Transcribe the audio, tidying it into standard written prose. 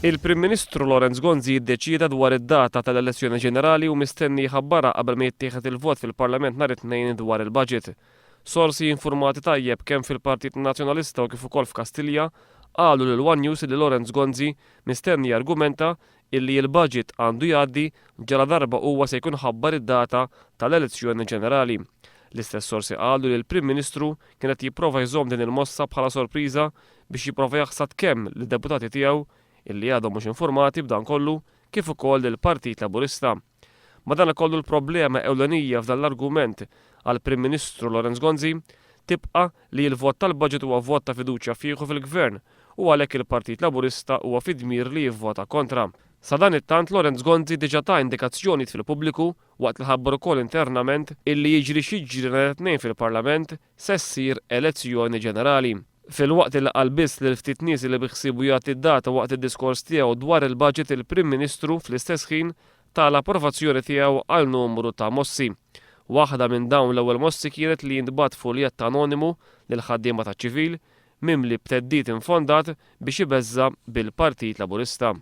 Il-Prim Ministru Lawrence Gonzi iddeċieda dwar id-data tal-elezzjoni ġenerali u mistenni jħabbarha qabel ma jittieħed il-vot fil-Parlament nhar it-Tnejn dwar il-budget. Sorsi informati tajjeb kemm fil-Partit Nazzjonalista u kif ukoll f'Kastilja qalu lil One News li Lawrence Gonzi mistenni jargumenta illi l-budget għandu jgħaddi ġaladarba huwa se jkun ħabbar id-data tal-elezzjoni ġenerali. L-istess sorsi qalu li l-Prim Ministru kien qed jipprova jżomm din il-mossa bħala sorpriża biex jipprova jaħsad kemm lid-deputati tiegħu illi għadhom mhux informati b'dan kollu kif ukoll lill-Partit Laburista. Madankollu l-problema ewlenija f'dan l-argument għall-Prim Ministru Lawrence Gonzi tibqa' li l-vot tal-budget huwa vot ta' fiduċja fih u fil-Gvern u għalhekk il-Partit Laburista huwa fi dmir li jivvota kontra. Sadanittant Lawrence Gonzi diġà ta indikazzjonijiet fil-pubbliku waqt li ħabbar ukoll internament illi jiġri x'jiġri nhar it-Tnejn fil-Parlament se ssir elezzjoni ġenerali. Filwaqt li qal biss lil ftit nies li biħsiebu jagħti d-data waqt id-diskors tiegħu dwar il-budget il-Prim Ministru fl-istess ħin ta l-approvazzjoni tiegħu għal numru ta' mossi. Waħda minn dawn l-ewwel mossi kienet li jintbagħat fuljett anonimu lill-ħaddiema taċ-ċivil mimli b'theddid infondat biex ibeżża' bil-Partit Laburista.